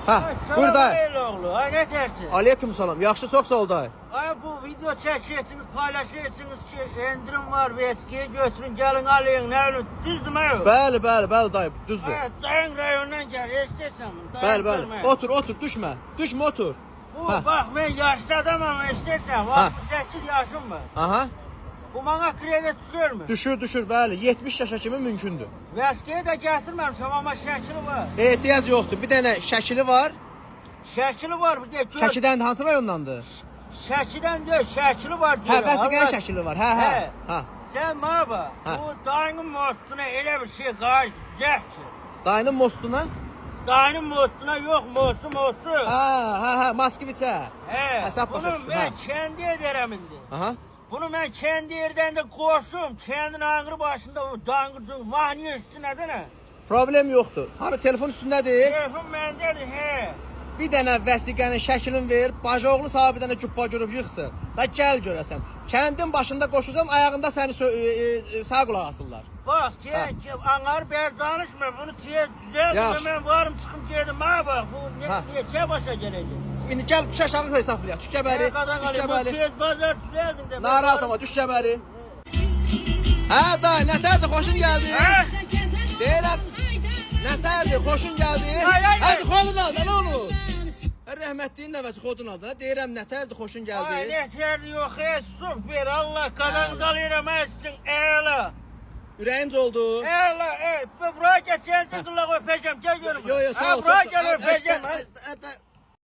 Hə, buyur dayı. Salam oğlu. Ay nə tərsin? Aleyküm salam. Yaxşı, çox sağ ol dayı. Ay bu video çəkirsiniz, paylaşırsınız ki endirim var, eskiyi götürün, gəlin alın, nə bilim, düzdür mü? Bəli, bəli, bəli dayı, düzdür. Ay dayın rayonundan gəl, eşidirsən bunu. Bəli, bəli. Otur, otur, düşmə. Düşmə, otur. Bu Hə. bax mən yaşlı adamam, eşidirsən? Hə. 68 yaşım var. Aha. Bu mənə kredi düşürmü? Düşür, düşür, bəli. 70 yaşa kimi mümkündür. Vəskiyi də gətirməmişəm, amma şəkili var. Ehtiyac yoxdur. Bir dənə şəkili var. Şəkili var, bir də gör. Şəkidən hansı rayondandır? Şəkidən deyil, şəkili var Hə, deyirəm. vəsiqənin Allah- şəkili var. Hə, hə. Hə. Hə. Sən mənə bax, Hə. bu dayının mostuna elə bir şey qayır, düzəlt ki. Dayının mostuna? Dayının mostuna yox, mostu, mostu. Hə, hə, hə, Moskviçə. Hə, Hesab başa bunu düşdüm, mən hə. kəndi edərəm indi. Aha. Bunu mən kəndi yerdən də qoşum, kəndin ağrı başında o dangır, mahnı üstünə də nə? Problem yoxdur. Hani telefon üstündədir? Telefon məndədir, hə. Bir dənə vəsiqənin şəklini ver, bacıoğlu sahib bir dənə cübba görüb yıxsın. Da gəl görəsən. Kəndin başında qoşursan, ayağında səni sağ qulaq asırlar. Bax, ki, anlar bər danışmır, bunu tez düzəlt, Yaxşı. mən varım çıxım gedim, ha bax, bu ne, Hə. neçə başa gələcək? İndi gəl düş aşağı hesablayaq. Düş kəbəri, Nə qadan düş qalır, bu kəbəri. tez bazar düzəldin də. mən Narahat varım. olma, düş kəbəri. Hə dayı, nətərdir, xoşun gəldi? Hə? Deyirəm, nətərdir, xoşun gəldi? Ay, ay, ay. Hadi xodun al, nə olur? Hə, Rəhmətliyin nəvəsi xodun aldı. Hə, deyirəm, nətərdir, xoşun Ay, gəldi? nətər yox, ey, super, Allah qadan qalıram, ey, sizin əla. Ürəyincə oldu. Əla, ey, buraya gəl, sən qıllaq öpəcəm, gəl görüm. Yo, yo, sağ ol. Hə, buraya sağ ol. gəl öpəcəm. Ə, ə, ə, ə,